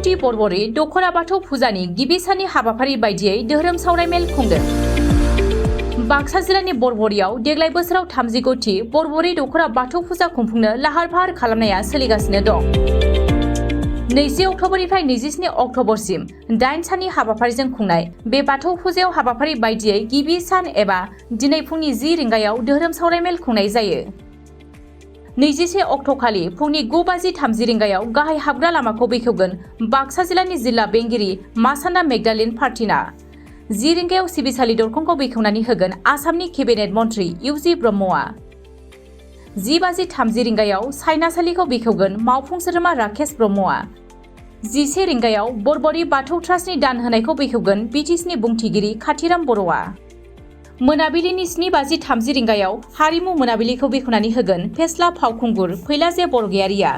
थामजिगुथि बरबरि दखरा बाथौ फुजानि गिबि साननि हाबाफारि बायदियै धोरोम सावरायमेल खुंदों। बाक्सा जिल्लानि बरबरियाव देग्लाय बोसोराव 35थि बरबरि दखरा बाथौ फुजा खुंफुंनो लाहार फाहार खालामनाया सोलिगासिनो दं। 20 अक्ट'बरनिफ्राय 27 अक्ट'बरसिम 8 साननि हाबाफारिजों खुंनाय बे बाथौ फुजायाव हाबाफारि बायदियै गिबि सान एबा दिनै फुंनि 10 रिंगायाव धोरोम सावरायमेल खुंनाय जायो। 21 अक्ट'खालि फुंनि 9:30 रिंगायाव गाहाय हाबग्रा लामाखौ बेखेवगोन बाक्सा जिल्लानि जिल्ला बेंगिरि मासान्दा मेगदालिन पार्टिना। 10 रिंगायाव सिबिसालि दरखंखौ बेखेवनानै होगोन आसामनि केबिनेट मन्त्रि इउजि ब्रह्मआ। 10:30 रिंगायाव सायनासालिखौ बेखेवगोन मावफुं सोद्रोमा राकेश ब्रह्मआ। 11 रिंगायाव बरबरि बाथौ ट्रास्टनि दान होनायखौ बेखेवगोन बिटिसिनि बुंथिगिरि खाथिराम बर'आ। मोनाबिलिनि 7:30 रिंगायाव हारिमु मोनाबिलिखौ बेखेवनानै होगोन फेस्ला फावखुंगुर फैलाजे बरगयारिया।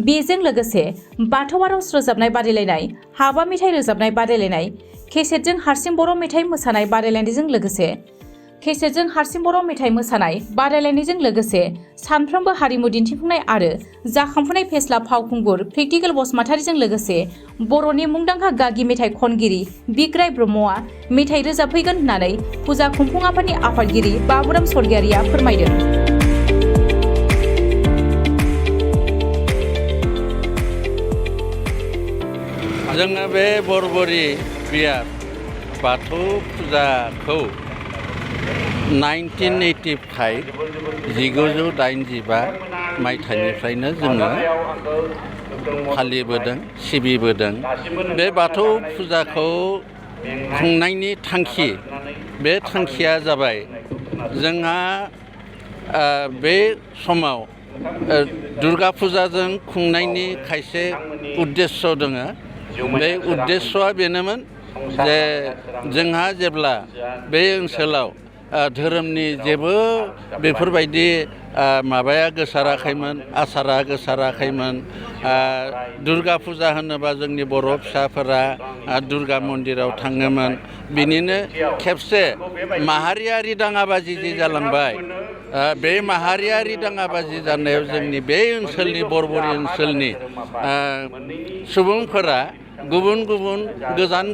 बेजों लोगोसे बाथौ आरज रोजाबनाय बादायलायनाय, हाबा मेथाइ रोजाबनाय बादायलायनाय, केसेटजों हारसिं बर' मेथाइ मोसानाय बादायलायनायजों लोगोसे सानफ्रोमबो हारिमु दिन्थिफुंनाय आरो जाखांफुनाय फेस्ला फावखुंगुर प्रेक्टिकेल बसुमतारीजों लोगोसे बर'नि मुंदांखा गागि मेथाइ खनगिरि बिग्राय ब्रह्मआ मेथाइ रोजाबफैगोन होननानै फुजा खुंफुं आफादनि आफादगिरि बाबुराम स्वर्गियारिया फोरमायदों। जोङो बे बरबरि बियार बाथौ फुजाखौ 1985 मायथाइनिफ्रायनो जोङो फालिबोदों, सिबिबोदों। बे बाथौ फुजाखौ खुंनायनि बे थांखिया जाबाय जोंहा बे समाव दुर्गा फुजाजों खुंनायनि खायसे उद्देश्य दङ। बे उद्देश्यआ बेनोमोन जे जोंहा जेब्ला बे ओनसोलाव धोरोमनि जेबो बेफोरबायदि माबाया गोसाराखैमोन, आसारा गोसाराखैमोन। दुर्गा फुजा होनोबा जोंनि बर' फिसाफोरा दुर्गा मन्दिराव थाङोमोन। बिनिनो खेबसे माहारियारि दाङाबाजि जि जालांबाय, बे माहारियारि दाङाबाजि जानायाव जोंनि बे ओनसोलनि बरबरि ओनसोलनि सुबुंफोरा गुबुन गोजान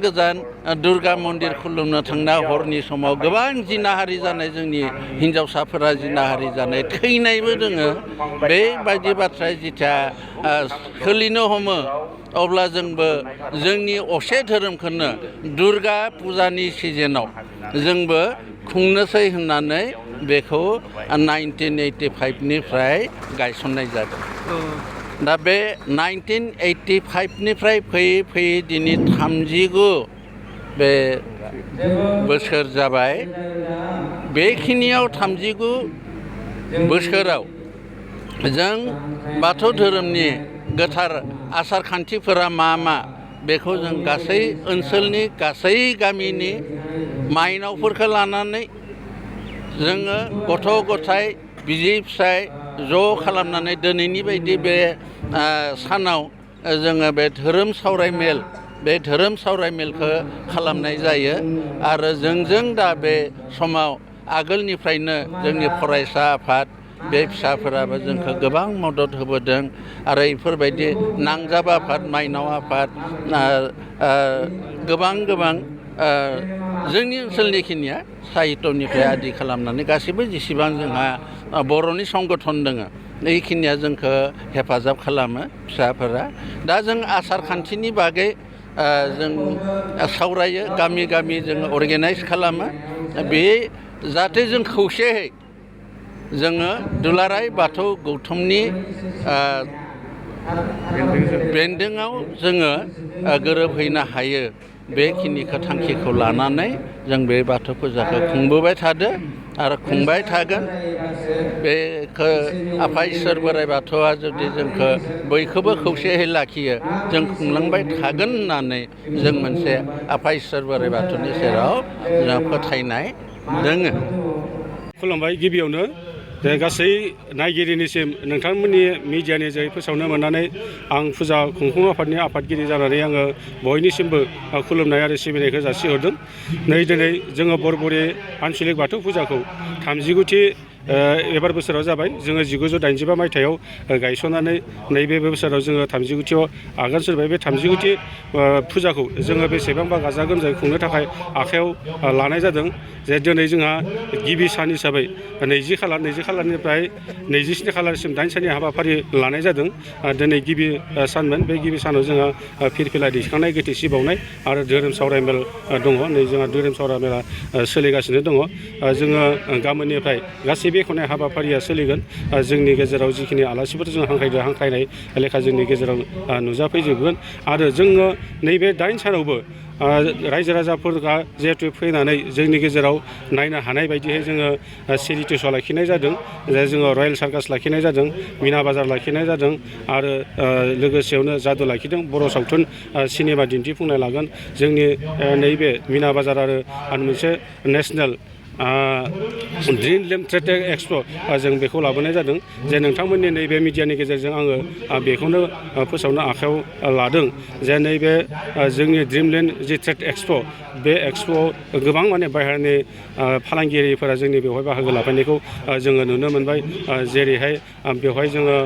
दुर्गा मन्दिर खुलुमनो थांना हरनि समाव गोबां जिनाहारि जानाय, जोंनि हिन्जावसाफोरा जिनाहारि जानाय, थैनायबो दोङो। बेबायदि बाथ्राया जिथिया सोलिनो हमो अब्ला जोंबो जोंनि असे धोरोमखौनो दुर्गा फुजानि सिजेनाव जोंबो खुंनोसै होननानै बेखौ 1985निफ्राय गायसननाय जादों। दा बे 1985निफ्राय फैयै दिनै 39 बे बोसोर जाबाय। बेखिनियाव 39 बोसोराव जों बाथौ धोरोमनि गोथार आसार खान्थिफोरा मा बेखौ जों गासै ओनसोलनि गासै गामिनि माइनावफोरखौ लानानै जोङो गथ' गथाय बिसि फिसाय ज' खालामनानै दिनैनि बायदि बे सानाव जोङो बे धोरोम सावरायमेलखौ खालामनाय जायो। आरो जोंजों दा बे समाव आगोलनिफ्रायनो जोंनि फरायसा आफाद बे फिसाफोराबो जोंखौ गोबां मदद होबोदों। आरो बेफोरबायदि नांजाब आफाद, माइनाव आफाद, गोबां जोंनि ओनसोलनिखिनिया साहित्यनिफ्राय आदि खालामनानै गासैबो जेसेबां जोंहा बर'नि संगठन दङ बेखिनिया जोंखौ हेफाजाब खालामो फिसाफोरा। दा जों आसार खान्थिनि बागै जों सावरायो, गामि जोङो अर्गेनाइज खालामो। बे जाहाथे जों खौसेयै जोङो दुलाराय बाथौ गौथुमनि बेन्दोंआव जोङो गोरोबहैनो हायो। बेखिनिखौ थांखिखौ लानानै जों बे बाथौ फुजाखौ खुंबोबाय थादों आरो खुंबाय थागोन। बेखौ आफा इसोर बोराइ बाथौआ जुदि जोंखौ बयखौबो खौसेयै लाखियो, जों खुंलांबाय थागोन होननानै जों मोनसे आफा इसोर बोराइ बाथौनि सेराव जों फोथायनाय दोङो। खुलुमबाय। गिबियावनो गासै नायगिरिनिसिम नोंथांमोननि मिडियानि जोहै फोसावनो मोननानै आं फुजा खुंफुं आफादनि आफादगिरि जानानै आङो बयनिसिमबो खुलुमनाय आरो सिबिनायखौ जासिहरदों। दिनै जोङो बरबरि आनसलिक बाथौ फुजाखौ 39थि एबार बोसोराव जाबाय जोङो 1985 मायथाइयाव गायसननानै नैबे बोसोराव जोङो 30गुथियाव आगान सुरबाय। बे 30गुथि फुजाखौ जोङो बेसेबांबा गाजा गोमजायै खुंनो थाखाय आखायाव लानाय जादों। जे दिनै जोंहा गिबि सान हिसाबै 20 खालारनिफ्राय 27 खालारसिम 8 साननि हाबाफारि लानाय जादों। दिनै गिबि सानमोन। बे गिबि सानाव जोंहा फिरफिला दैखांनाय, गोथैसि बावनाय आरो धोरोम सावरायमेल दङ। नै जोंहा धोरोम सावरायमेला सोलिगासिनो दङ। जोङो गाबोननिफ्राय गासै बेखेवनाय हाबाफारिया सोलिगोन। जोंनि गेजेराव जिखिनि आलासिफोर जों हांख्रायनाय लेखा जोंनि गेजेराव नुजाफैजोबगोन। आरो जोङो नैबे 8 सानावबो रायजो राजाफोरा जिहेतु फैनानै जोंनि गेजेराव नायनो हानाय बायदियै जोङो चेरिटि श' लाखिनाय जादों। जोङो रयेल सार्कास लाखिनाय जादों, मिना बाजार लाखिनाय जादों आरो लोगोसेयावनो जादु लाखिदों। बर' सावथुन सिनेमा दिन्थिफुंनाय लागोन। जोंनि नैबे मिना बाजार आरो मोनसे नेसनेल ड्रिमलेन्ड ट्रेड एक्सप' जों बेखौ लाबोनाय जादों। जे नोंथांमोननि नैबे मिडियानि गेजेरजों आङो बेखौनो फोसावनो आखायाव लादों जे नैबे जोंनि ड्रिमलेन्ड जि ट्रेड एक्सप' बे एक्सप'आव गोबां माने बाहेरनि फालांगिरिफोरा जोंनि बेवहाय बाहागो लाफैनायखौ जोङो नुनो मोनबाय। जेरैहाय बेवहाय जोङो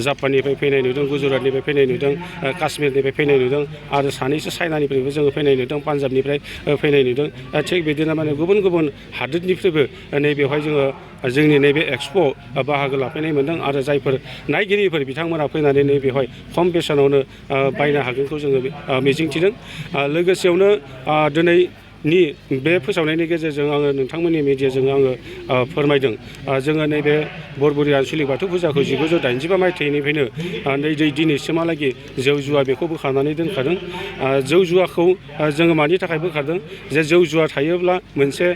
जापाननिफ्राय फैनाय नुदों, गुजरातनिफ्राय फैनाय नुदों, काश्मीरनिफ्राय फैनाय नुदों आरो सानैसो चाइनानिफ्रायबो जोङो फैनाय नुदों, पान्जाबनिफ्राय फैनाय नुदों। थिग बिदिनो माने गुबुन गुबुन हादोरनिफ्रायबो नैबेवहाय जोङो जोंनि नैबे एक्सप'आव बाहागो लाफैनाय मोनदों। आरो जायफोर नायगिरिफोर बिथांमोना फैनानै नैबेवहाय खम बेसेनावनो बायनो हागोनखौ जोङो मिजिंथिदों। लोगोसेयावनो दिनैनि बे फोसावनायनि गेजेरजों आङो नोंथांमोननि मिडियाजों आङो फोरमायदों। जोङो नैबे बरबुरि आनसलिक बाथौ फुजाखौ 1985 मायथाइनिफ्रायनो दिनैसिमहालागै जौ जुवा बेखौ बोखारनानै दोनखादों। जौ जुवाखौ जोङो मानि थाखाय बोखारदों? जे जौ जुवा थायोब्ला मोनसे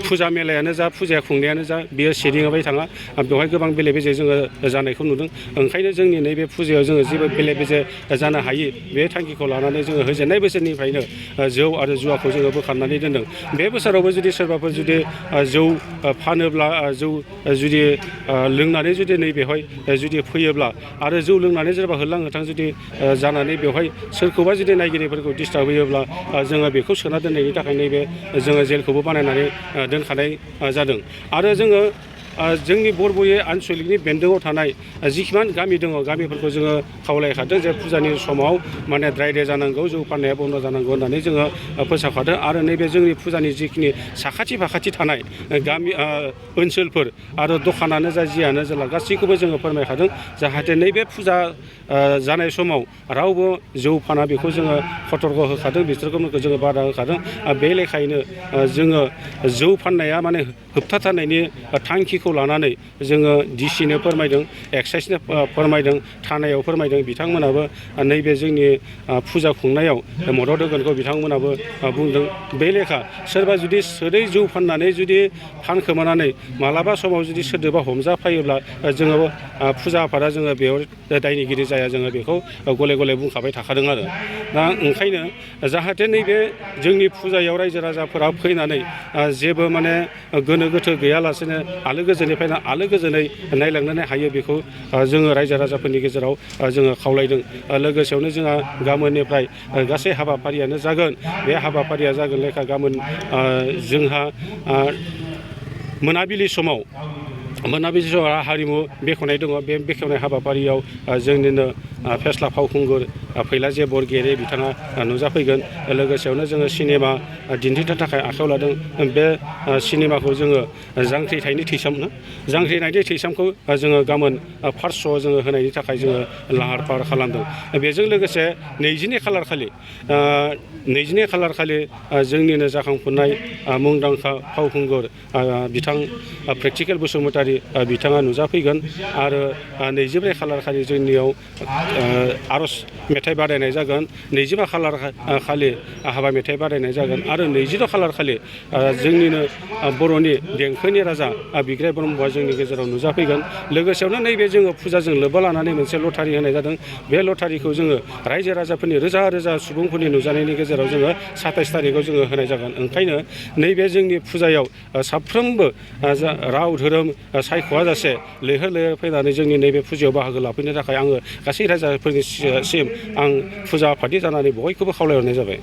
फुजा मेलायानो जा, फुजा खुंनायानो जा, बियो सेदिङाबाय थाङा। बेवहाय गोबां बेले बेजे जोङो जानायखौ नुदों। ओंखायनो जोंनि नैबे फुजायाव जोङो जेबो बेले बेजे जानो हायि बे थांखिखौ लानानै जोङो होजेननाय बोसोरनिफ्रायनो जौ आरो जुवाखौ जोङो बोखारनानै दोनदों। बे बोसोरावबो जुदि सोरबाफोर जुदि जौ फानोब्ला, जौ जुदि लोंनानै जुदि नैबेवहाय जुदि फैयोब्ला आरो जौ लोंनानै सोरबा होरलां होथां जुदि जानानै बेवहाय सोरखौबा जुदि नायगिरिफोरखौ डिस्टार्ब होयोब्ला जोङो बेखौ सोना दोननायनि थाखाय नैबे जोङो जेलखौबो बानायनानै दोनखानाय जादों। आरो जोङो जोंनि बरबुरि आनसलिकनि बेन्दोङाव थानाय जिखिमान गामि दङ, गामिफोरखौ जोङो खावलायखादों जे फुजानि समाव माने ड्राइ दे जानांगौ, जौ फाननाया बन्द' जानांगौ होननानै जोङो फोसावखादों। आरो नैबे जोंनि फुजानि जिखिनि साखाथि फाखाथि थानाय गामि ओनसोलफोर आरो दखानानो जा, जियानो जाला, गासैखौबो जोङो फोरमायखादों जाहाथे नैबे फुजा जानाय समाव रावबो जौ फाना बेखौ जोङो सतर्क होखादों, बिसोरखौ जोङो बादा होखादों। बे लेखायैनो जोङो जौ फाननाया माने होबथाथारनायनि थांखिखौ लानानै जोङो डिसिनो फोरमायदों, एक्साइसनो फोरमायदों, थानायाव फोरमायदों। बिथांमोनाबो नैबे जोंनि फुजा खुंनायाव मदद होगोनखौ बिथांमोनाबो बुंदों। बे लेखा सोरबा जुदि सोरै जौ फाननानै जुदि फानखोमानानै मालाबा समाव जुदि सोरदोबा हमजाफायोब्ला जोङो फुजा आफादा जोङो बेयाव दायनिगिरि जाया, जोङो बेखौ गले गले बुंखाबाय थाखादों। आरो दा ओंखायनो जाहाथे नैबे जोंनि फुजायाव रायजो राजाफोरा फैनानै जेबो माने गोनो गोथो गैयालासेनो आलो गोजोनै फैना आलो गोजोनै नायलांनो हायो, बेखौ जोङो रायजो राजाफोरनि गेजेराव जोङो खावलायदों। लोगोसेयावनो जोंहा गाबोननिफ्राय गासै हाबाफारियानो जागोन। बे हाबाफारिया जागोन लेखा गाबोन जोंहा मोनाबिलि समाव हारिमु बेखेवनाय दङ। बे बेखेवनाय हाबाफारियाव जोंनिनो फेस्ला फावखुंगुर फैलाजे बरगयारि बिथाङा नुजाफैगोन। लोगोसेयावनो जोङो सिनेमा दिन्थिनो थाखाय आखायाव लादों। बे सिनेमाखौ जोङो जांख्रिथायनि थैसामखौ जोङो गाबोन फार्स्ट श'आव जोङो होनायनि थाखाय जोङो लाहार फाहार खालामदों। बेजों लोगोसे 20 खालार खालि जोंनिनो जाखांफुनाय मुंदांखा फावखुंगुर बिथां प्रेक्टिकेल बसुमतारी बिथाङा नुजाफैगोन। आरो 24 खालार खालि जोंनियाव आर'ज मेथाइ बादायनाय जागोन। 25 खालार खालि हाबा मेथाइ बादायनाय जागोन। आरो 26 खालार खालि जोंनिनो बर'नि देंखोनि राजा बिग्राय ब्रह्मआ जोंनि गेजेराव नुजाफैगोन। लोगोसेयावनो नैबे जोङो फुजाजों लोब्बा लानानै मोनसे लटारि होनाय जादों। बे लटारिखौ जोङो रायजो राजाफोरनि रोजा रोजा सुबुंफोरनि नुजानायनि गेजेराव जोङो 27 थारिखआव जोङो होनाय जागोन। ओंखायनो नैबे जोंनि फुजायाव साफ्रोमबो राव धोरोम सायख'आ जासे लैहोर लैहोर फैनानै जोंनि नैबे फुजायाव बाहागो लाफैनो थाखाय आङो गासै रायजोफोरनिसिम आं फुजा आफादनि जानानै बयखौबो खावलायहरनाय जाबाय।